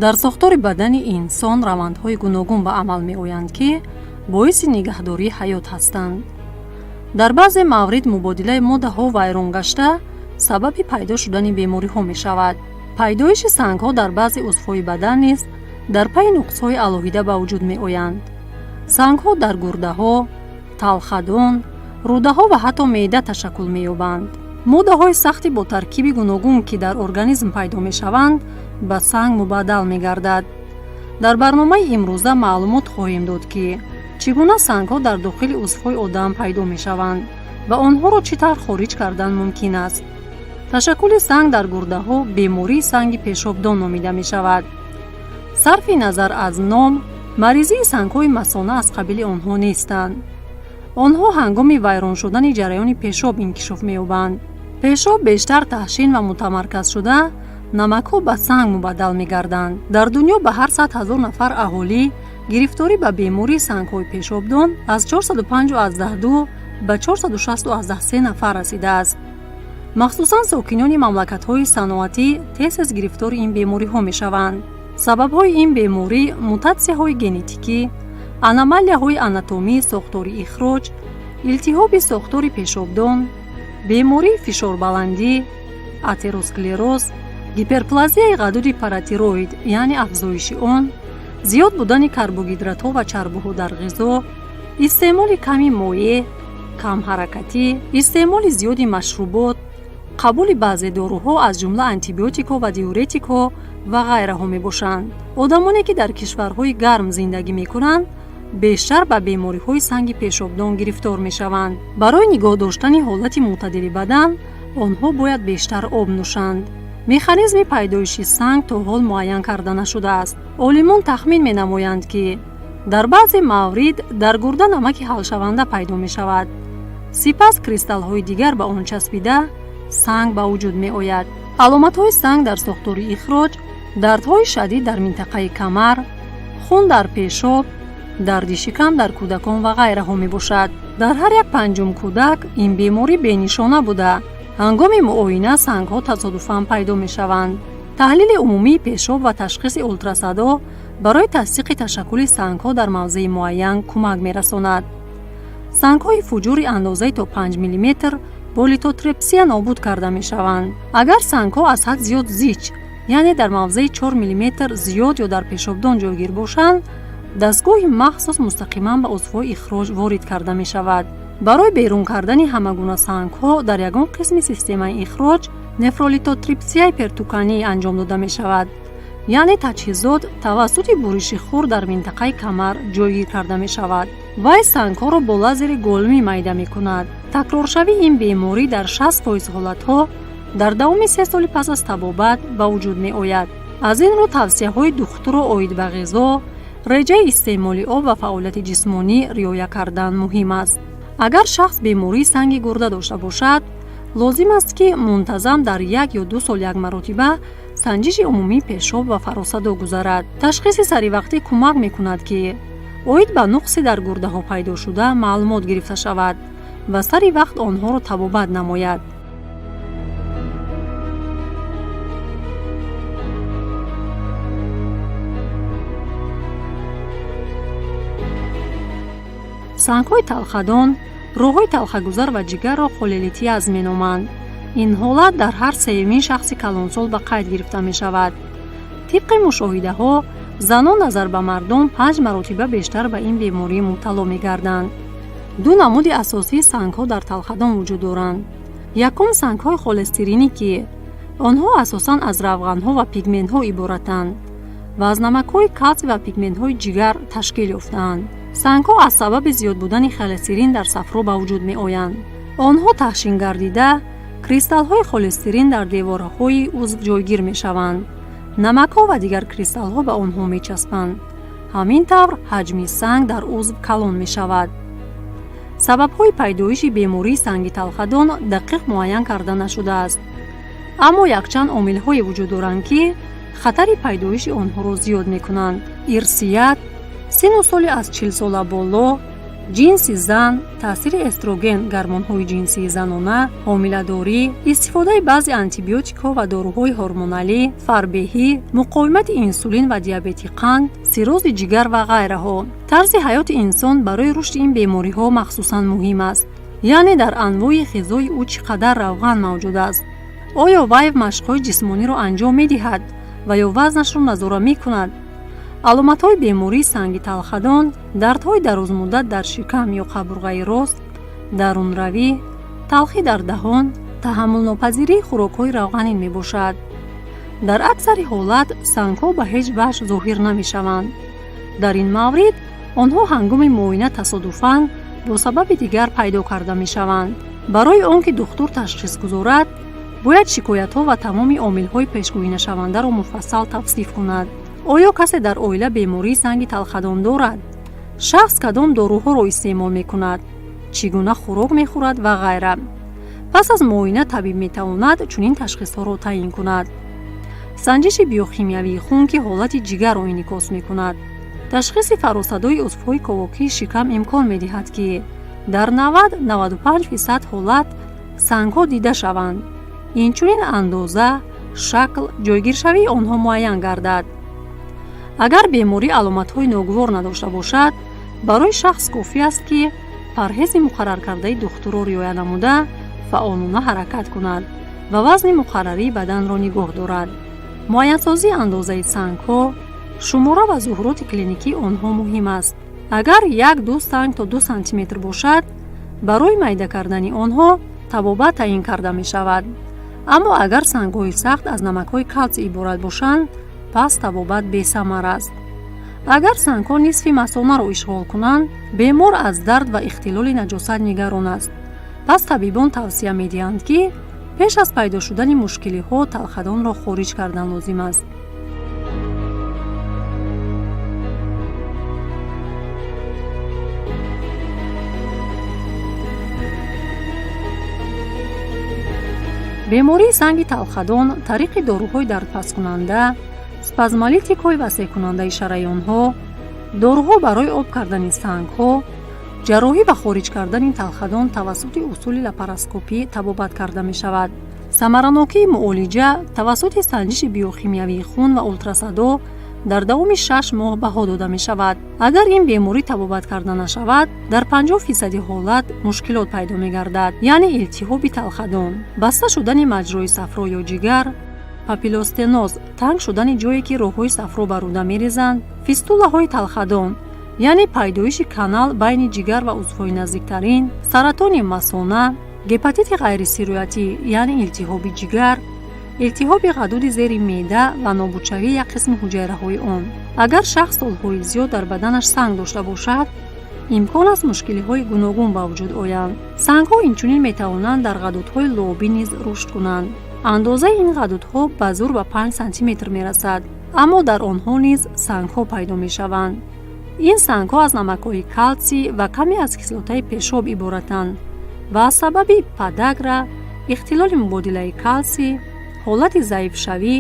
Дар сохтори бадани инсон равандҳои гуногун ба амал меоянд, ки боиси нигаҳдории ҳаёт ҳастанд. Дар баъзе маврид мубодилаи моддаҳо вайрон гашта, сабаби пайдо шудани бемориҳо мешавад. Пайдоиши сангҳо дар баъзе узвҳои бадан низ дар пайи нуқсҳои алоҳида ба вуҷуд меоянд. Сангҳо дар гурдаҳо, талхадон, рӯдаҳо ва ҳатто меъда ташаккул меёбанд. Моддаҳои сахти бо таркиби гуногун, ки дар организм пайдо мешаванд, ба санг мубаддал мегардад. Дар барномаи имрӯза маълумот хоҳем дод, ки чӣ гуна сангҳо дар дохили узвҳои одам пайдо мешаванд ва онҳоро чӣ тавр хориҷ кардан мумкин аст. Ташаккули санг дар гурдаҳо бемории санги пешобдон номида мешавад. Сарфи назар аз ном, маризии сангҳои масона аз қабили онҳо нестанд. Онҳо ҳангоми вайрон шудани ҷараёни пешоб инкишоф меёбанд. Пешоб бештар таҳшин ва мутамарказ шуда, намакҳо ба санг мубаддал мегарданд. Дар дунё ба ҳар 100 000 нафар аҳолӣ гирифторӣ ба бемории сангҳои пешобдон аз 405,2 ба 406,3 нафар расидааст. Махсусан сокинони мамлакатҳои саноатӣ тез-тез гирифтори ин бемориҳо мешаванд. Сабабҳои ин беморӣ мутатсияҳои генетикӣ, аномалияҳои анатомии сохтори ихроҷ, илтиҳоби сохтори пешобдон, бемории фишорбаландӣ, атеросклероз, гиперплазияи ғадуди паратироид, яъне афзоиши он, зиёд будани карбогидратҳо ва чарбуҳо дар ғизо, истеъмоли ками моеъ, камҳаракатӣ, истеъмоли зиёди машрубот, қабули баъзе доруҳо, аз ҷумла антибиотикҳо ва диуретикҳо ва ғайраҳо мебошанд. Одамоне, ки дар кишварҳои гарм зиндагӣ мекунанд, бештар ба бемориҳои санги пешобдон гирифтор мешаванд. Барои нигоҳ доштани ҳолати мӯътадили бадан онҳо бояд бештар об нӯшанд. Механизми пайдоиши санг то ҳол муайян карда нашудааст. Олимон тахмин менамоянд, ки дар баъзе маврид дар гурда намаки ҳалшаванда пайдо мешавад, сипас кристаллҳои дигар ба он часпида, санг ба вуҷуд меояд. Аломатҳои санг дар сохтори ихроҷ дардҳои шадид дар минтақаи камар, хун дар пешоб, дарди шикам дар кӯдакон ва ғайраҳо мебошад. Дар ҳар як панҷум кӯдак ин беморӣ бенишона буда, ҳангоми муоина сангҳо тасодуфан пайдо мешаванд. Таҳлили умумии пешоб ва ташхиси ултрасадо барои тасдиқи ташаккули сангҳо дар мавзеи муайян кӯмак мерасонад. Сангҳои фуҷури андозаи то 5 миллиметр бо литотрепсия нобуд карда мешаванд. Агар сангҳо аз ҳад зиёд зич, яъне дар мавзеи 4 миллиметр зиёд ё дар пешобдон ҷойгир бошанд, дастгоҳи махсус мустақиман ба узвҳои ихроҷ ворид карда мешавад. Барои берун кардани ҳама гуна сангҳо дар ягон қисми системаи ихроҷ нефролитотрипсияи пертуканӣ анҷом дода мешавад, яъне таҷҳизот тавассути буриши хурд дар минтақаи камар ҷойгир карда мешавад. Вай сангҳоро бо лазери голмӣ майда мекунад. Такроршавии ин беморӣ дар 60% ҳолатҳо дар давоми 3 соли пас аз табобат ба вуҷуд меояд. Аз ин рӯ тавсияҳои духтурро оид ба ғизо, реҷаи истеъмоли об ва фаъолияти ҷисмонӣ риоя кардан муҳим аст. Агар шахс бемории санги гурда дошта бошад, лозим аст, ки мунтазам дар 1 ё 2 сол як маротиба санҷиши умумии пешоб ва фаросадо гузарад. Ташхиси саривақтӣ кӯмак мекунад, ки оид ба нуқси дар гурдаҳо пайдошуда маълумот гирифта шавад ва сари вақт онҳоро табобат намояд. Сангҳои талхадон, роҳҳои талхагузар ва ҷигарро холелитиаз меноманд. Ин ҳолат дар ҳар сеюмин шахси калонсол ба қайд гирифта мешавад. Тибқи мушоҳидаҳо, занон назар ба мардон панҷ маротиба бештар ба ин беморӣ мубтало мегарданд. Ду намуди асосии сангҳо дар талхадон вуҷуд доранд. Якум, сангҳои холестеринӣ, ки онҳо асосан аз равғанҳо ва пигментҳо иборатанд ва аз намакҳои калсий ва пигментҳои ҷигар ташкил ёфтаанд. Сангҳо аз сабаби зиёд будани холестерин дар сафро ба вуҷуд меоянд. Онҳо таҳшин гардида, кристаллҳои холестерин дар деворҳои узв ҷойгир мешаванд, намакҳо ва дигар кристаллҳо ба онҳо мечаспанд. Ҳамин тавр ҳаҷми санг дар узв калон мешавад. Сабабҳои пайдоиши бемории санги талхадон дақиқ муайян карда нашудааст, аммо якчанд омилҳое вуҷуд доранд, ки хатари пайдоиши онҳоро зиёд мекунанд: ирсият, сину соли аз 40сола боло, Ҷинси зан, таъсири эстроген, гармонҳои ҷинсии занона, ҳомиладорӣ, истифодаи баъзе антибиотикҳо ва доруҳои ҳормоналӣ, фарбеҳӣ, муқовимати инсулин ва диабети қанд, сиррози ҷигар ва ғайраҳо. Тарзи ҳаёти инсон барои рушди ин бемориҳо махсусан муҳим аст, яъне дар анвои ғизои ӯ чӣ қадар равған мавҷуд аст, оё вай машқҳои ҷисмониро анҷом медиҳад ва ё вазнашро назора мекунад. Аломатҳои бемории санги талхадон: дардҳои дарозмуддат дар шикам ё қабурғаи рост, дарунравӣ, талхӣ дар даҳон, таҳаммулнопазирии хӯрокҳои равғанин мебошад. Дар аксари ҳолат сангҳо ба ҳеҷ ваҷҳ зоҳир намешаванд. Дар ин маврид онҳо ҳангоми муоина тасодуфан бо сабаби дигар пайдо карда мешаванд. Барои он ки духтур ташхис гузорад, бояд шикоятҳо ва тамоми омилҳои пешгӯинашавандаро муфассал тавсиф кунад. Оё касе дар оила бемории санги талхадон дорад, шахс кадом доруҳоро истеъмол мекунад, чӣ гуна хӯрок мехӯрад ва ғайра. Пас аз муоина табиб метавонад чунин ташхисҳоро таъин кунад: санҷиши биохимиявии хун, ки ҳолати ҷигарро инъикос мекунад. Ташхиси фаросадои узвҳои ковокии шикам имкон медиҳад, ки дар 90-95% ҳолат сангҳо дида шаванд, инчунин андоза, шакл, ҷойгиршавии онҳо муайян гардад. Агар беморӣ аломатҳои ногувор надошта бошад, барои шахс кофӣ аст, ки парҳези муқарраркардаи духтурро риоя намуда, фаъолона ҳаракат кунад ва вазни муқаррарии баданро нигоҳ дорад. Муайянсозии андозаи сангҳо, шумора ва зуҳуроти клиникии онҳо муҳим аст. Агар як-ду санг то 2 сантиметр бошад, барои майда кардани онҳо табобат таъин карда мешавад. Аммо агар сангҳои сахт аз намакҳои калтсий иборат бошанд, пас табобат бесамар аст. Агар сангҳо нисфи масонаро ишғол кунанд, бемор аз дард ва ихтилоли наҷосат нигарон аст, пас табибон тавсия медиҳанд, ки пеш аз пайдо шудани мушкилиҳо талхадонро хориҷ кардан лозим аст. Бемории санги талхадон тариқи доруҳои дардпасткунанда, спазмолитикҳои васеъкунандаи шараёнҳо, доруҳо барои об кардани сангҳо, ҷарроҳӣ ва хориҷ кардани талхадон тавассути усули лапароскопӣ табобат карда мешавад. Самаранокии муолиҷа тавассути санҷиши биохимиявии хун ва ултрасадо дар давоми 6 моҳ баҳо дода мешавад. Агар ин беморӣ табобат карда нашавад, дар 50 фисади ҳолат мушкилот пайдо мегардад, яъне илтиҳоби талхадон, баста шудани маҷрои сафро ё ҷигар, папилостеноз, танг шудани ҷое, ки роҳҳои сафро ба рӯда мерезанд, фистулаҳои талхадон, яъне пайдоиши канал байни ҷигар ва узвҳои наздиктарин, саратони масона, гепатити ғайрисироятӣ, яъне илтиҳоби ҷигар, илтиҳоби ғадуди зери меъда ва нобудшавии як қисми ҳуҷайраҳои он. Агар шахс солҳои зиёд дар баданаш санг дошта бошад, имкон аст мушкилиҳои гуногун ба вуҷуд оянд. Сангҳо инчунин метавонанд дар ғадудҳои луобӣ низ рушд кунанд. Андозаи ин ғадудҳо ба зӯр ба 5 сантиметр мерасад, аммо дар онҳо низ сангҳо пайдо мешаванд. Ин сангҳо аз намакҳои калтсий ва каме аз кислотаи пешоб иборатанд ва аз сабаби подагра, ихтилоли мубодилаи калтсий, ҳолати заифшавӣ,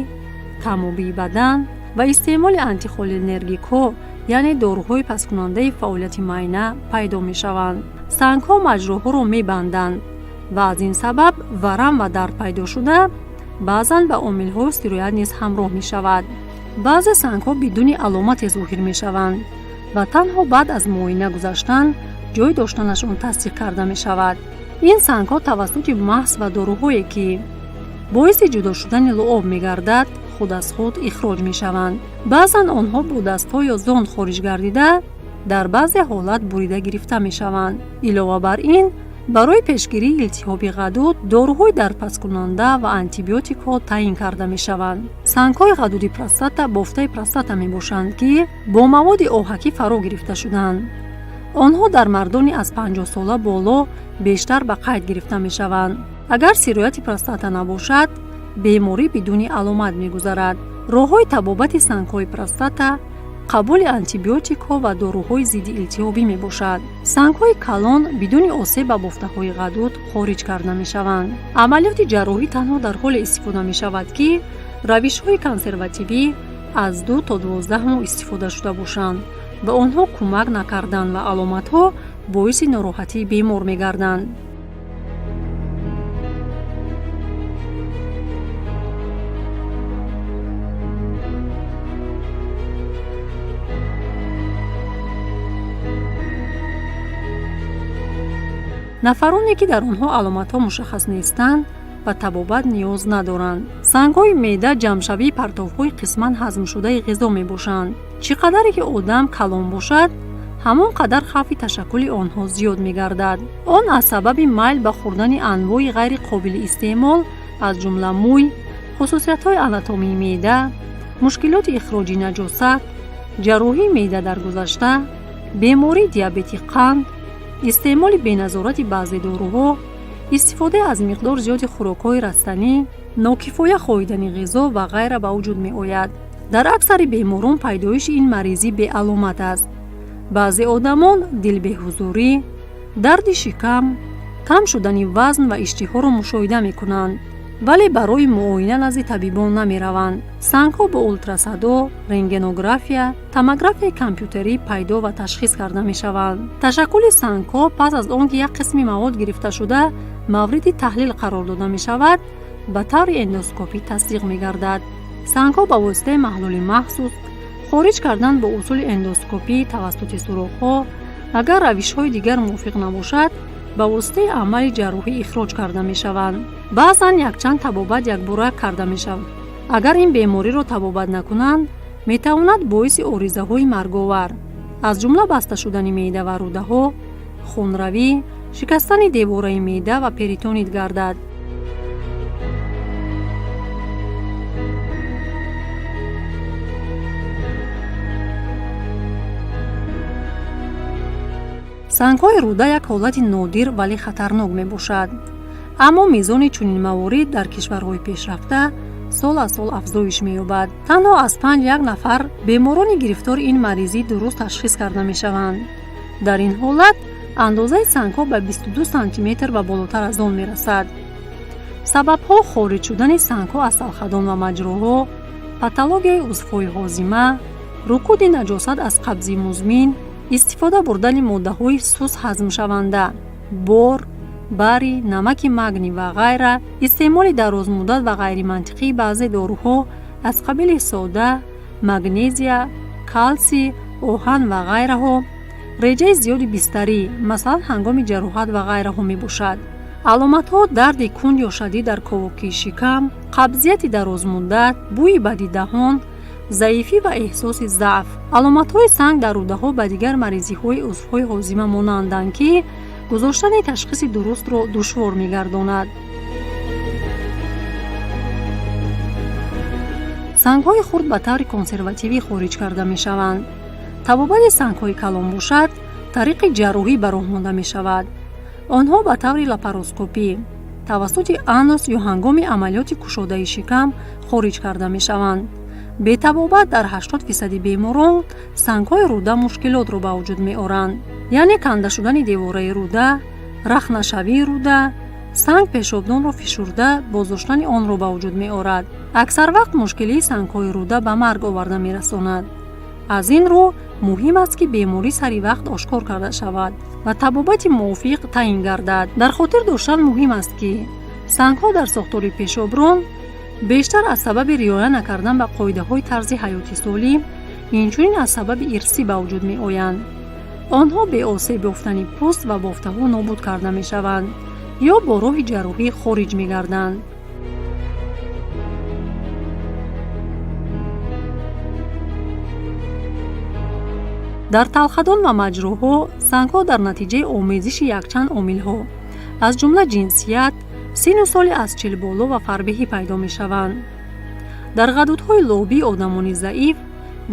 камобии бадан ва истеъмоли антихолинергикҳо, яъне доруҳои пасткунандаи фаъолияти майна, пайдо мешаванд. Сангҳо маҷроҳоро мебанданд ва аз ин сабаб варам ва дард пайдо шуда, баъзан ба омилҳои сироят низ ҳамроҳ мешавад. Баъзе сангҳо бидуни аломате зоҳир мешаванд ва танҳо баъд аз муоина гузаштан ҷой доштанашон тасдиқ карда мешавад. Ин сангҳо тавассути маҳз ва доруҳое, ки боиси ҷудо шудани луоб мегардад, худ аз худ ихроҷ мешаванд. Баъзан онҳо бо дастҳо ё зонд хориҷ гардида, дар баъзе ҳолат бурида гирифта мешаванд. Илова бар ин, барои пешгирии илтиҳоби ғадуд доруҳои дардпасткунанда ва антибиотикҳо таъин карда мешаванд. Сангҳои ғадуди простата бофтаи простата мебошанд, ки бо маводи оҳакӣ фаро гирифта шудаанд. Онҳо дар мардони аз 50сола боло бештар ба қайд гирифта мешаванд. Агар сирояти простата набошад, беморӣ бидуни аломат мегузарад. Роҳҳои табобати сангҳои простата қабули антибиотикҳо ва доруҳои зиддиилтиҳобӣ мебошад. Сангҳои калон бидуни осеб ба бофтаҳои ғадуд хориҷ карда мешаванд. Амалиёти ҷарроҳӣ танҳо дар ҳоле истифода мешавад, ки равишҳои консервативӣ аз 2 то 12 моҳ истифода шуда бошанд ва онҳо кӯмак накарданд ва аломатҳо Боиси нороҳатии бемор мегарданд. Нафароне, ки дар онҳо аломатҳо мушаххас нестанд, ба табобат ниёз надоранд. Сангҳои меъда ҷамъшавии партовҳои қисман ҳазмшудаи ғизо мебошанд. Чӣ қадаре ки одам калон бошад, ҳамон қадар хавфи ташаккули онҳо зиёд мегардад. Он аз сабаби майл ба хӯрдани анвои ғайриқобили истеъмол, аз ҷумла мӯй, хусусиятҳои анатомии меъда, мушкилоти ихроҷи наҷосат, ҷарроҳии меъда дар гузашта, бемории диабети қанд, истеъмоли беназорати баъзе доруҳо, истифодаи аз миқдор зиёди хӯрокҳои растанӣ, нокифоя хоҳидани ғизо ва ғайра ба вуҷуд меояд. Дар аксари беморон пайдоиши ин маризӣ беаломат аст. Баъзе одамон дилбеҳузурӣ, дарди шикам, кам шудани вазн ва иштиҳоро мушоҳида мекунанд, вале барои муоина назди табибон намераванд. Сангҳо бо ултрасадо, рентгенография, томографияи компютерӣ пайдо ва ташхис карда мешаванд. Ташаккули сангҳо пас аз он ки як қисми мавод гирифташуда мавриди таҳлил қарор дода мешавад, ба таври эндоскопӣ тасдиқ мегардад. Сангҳо ба воситаи маҳлули махсус хориҷ кардан бо усули эндоскопӣ тавассути сурохҳо, агар равишҳои дигар мувофиқ набошад, ба воситаи амали ҷарроҳӣ ихроҷ карда мешаванд. Баъзан якчанд табобат якбора карда мешавад. Агар ин бемориро табобат накунанд, метавонад боиси оризаҳои марговар, аз ҷумла баста шудани меъда ва рӯдаҳо, хунравӣ, шикастани девораи меъда ва перитонит гардад. Сангҳои рӯда як ҳолати нодир, вале хатарнок мебошад, аммо мизони чунин маворид дар кишварҳои пешрафта сол аз сол афзоиш меёбад. Танҳо аз панҷ як нафар беморони гирифтори ин маризӣ дуруст ташхис карда мешаванд. Дар ин ҳолат андозаи сангҳо ба 22 сантиметр ва болотар аз он мерасад. Сабабҳо: хориҷ шудани сангҳо аз талхадон ва маҷроҳо, патологияи узвҳои ҳозима, рукуди наҷосат аз қабзи музмин, истифода бурдани моддаҳои суст ҳазмшаванда, бор, барий, намаки магний ва ғайра, истеъмоли дарозмуддат ва ғайримантиқии баъзе доруҳо аз қабили сода, магнезия, калсий, оҳан ва ғайраҳо, реҷаи зиёди бистарӣ, масалан, ҳангоми ҷароҳат ва ғайраҳо мебошад. Аломатҳо: дарди кунд ё шадид дар ковокии шикам, қабзияти дарозмуддат, бӯи бади даҳон, заифӣ ва эҳсоси заъф. Аломатҳои санг дар рӯдаҳо ба дигар маризиҳои узвҳои ҳозима монанданд, ки гузоштани ташхиси дурустро душвор мегардонад. Сангҳои хурд ба таври консервативӣ хориҷ карда мешаванд. Табобати сангҳои калон бошад, тариқи ҷарроҳӣ ба роҳ монда мешавад. Онҳо ба таври лапароскопӣ тавассути анус ё ҳангоми амалиёти кушодаи шикам хориҷ карда мешаванд. Бетабобат дар 80 фисади беморон сангҳои рӯда мушкилотро ба вуҷуд меоранд, яъне канда шудани девораи рӯда, рахнашавии рӯда, санг пешобдонро фишурда, боздоштани онро ба вуҷуд меорад. Аксар вақт мушкилии сангҳои рӯда ба марг оварда мерасонад. Аз ин рӯ муҳим аст, ки беморӣ сари вақт ошкор карда шавад ва табобати мувофиқ таъин гардад. Дар хотир доштан муҳим аст, ки сангҳо дар сохтори пешоброн бештар аз сабаби риоя накардан ба қоидаҳои тарзи ҳаёти солим, инчунин аз сабаби ирсӣ ба вуҷуд меоянд. Онҳо беосеб ёфтани пӯст ва бофтаҳо нобуд карда мешаванд ё бо роҳи ҷарроҳӣ хориҷ мегарданд. Дар талхадон ва маҷроҳҳо сангҳо дар натиҷаи омезиши якчанд омилҳо, аз ҷумла ҷинсият, сину соли аз 40 боло ва фарбеҳӣ пайдо мешаванд. Дар ғадудҳои лобии одамони заиф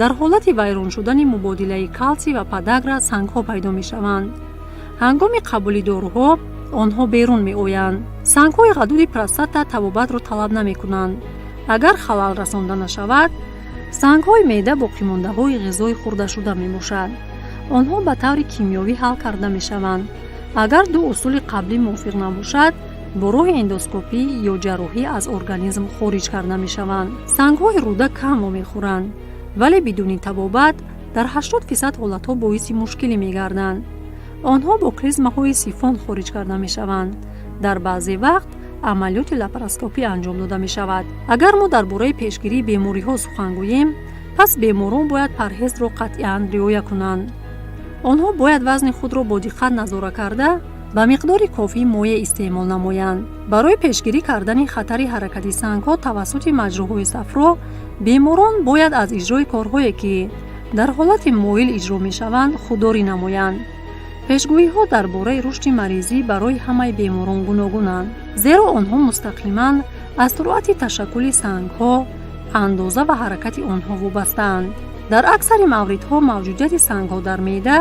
дар ҳолати вайрон шудани мубодилаи калсий ва подагра сангҳо пайдо мешаванд. Ҳангоми қабули доруҳо онҳо берун меоянд. Сангҳои ғадуди простата табобатро талаб намекунанд, агар халал расонда нашавад. Сангҳои меъда боқимондаҳои ғизои хӯрдашуда мебошад. Онҳо ба таври кимиёвӣ ҳал карда мешаванд. Агар ду усули қаблӣ мувофиқ набошад, бо роҳи эндоскопӣ ё ҷарроҳӣ аз организм хориҷ карда мешаванд. Сангҳои рӯда кам вомехӯранд, вале бидуни табобат дар 80% ҳолатҳо боиси мушкилӣ мегарданд. Онҳо бо клизмаҳои сифон хориҷ карда мешаванд. Дар баъзе вақт амалиёти лапароскопӣ анҷом дода мешавад. Агар мо дар бораи пешгирии бемориҳо сухан гӯем, пас беморон бояд парҳезро қатъиян риоя кунанд. Онҳо бояд вазни худро бо диққат назора карда, ба миқдори кофӣ моеъ истеъмол намоянд. Барои пешгирӣ кардани хатари ҳаракати сангҳо тавассути маҷроҳои сафро, беморон бояд аз иҷрои корҳое, ки дар ҳолати моил иҷро мешаванд, худдорӣ намоянд. Пешгӯиҳо дар бораи рушди маризӣ барои ҳамаи беморон гуногунанд, зеро онҳо мустақиман аз суръати ташаккули сангҳо, андоза ва ҳаракати онҳо вобастаанд. Дар аксари мавридҳо мавҷудияти сангҳо дар меъда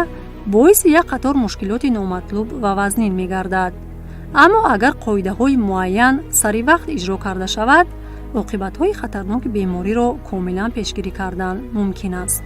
боиси як қатор мушкилоти номатлуб ва вазнин мегардад. Аммо агар қоидаҳои муайян сари вақт иҷро карда шавад, оқибатҳои хатарноки бемориро комилан пешгирӣ кардан мумкин аст.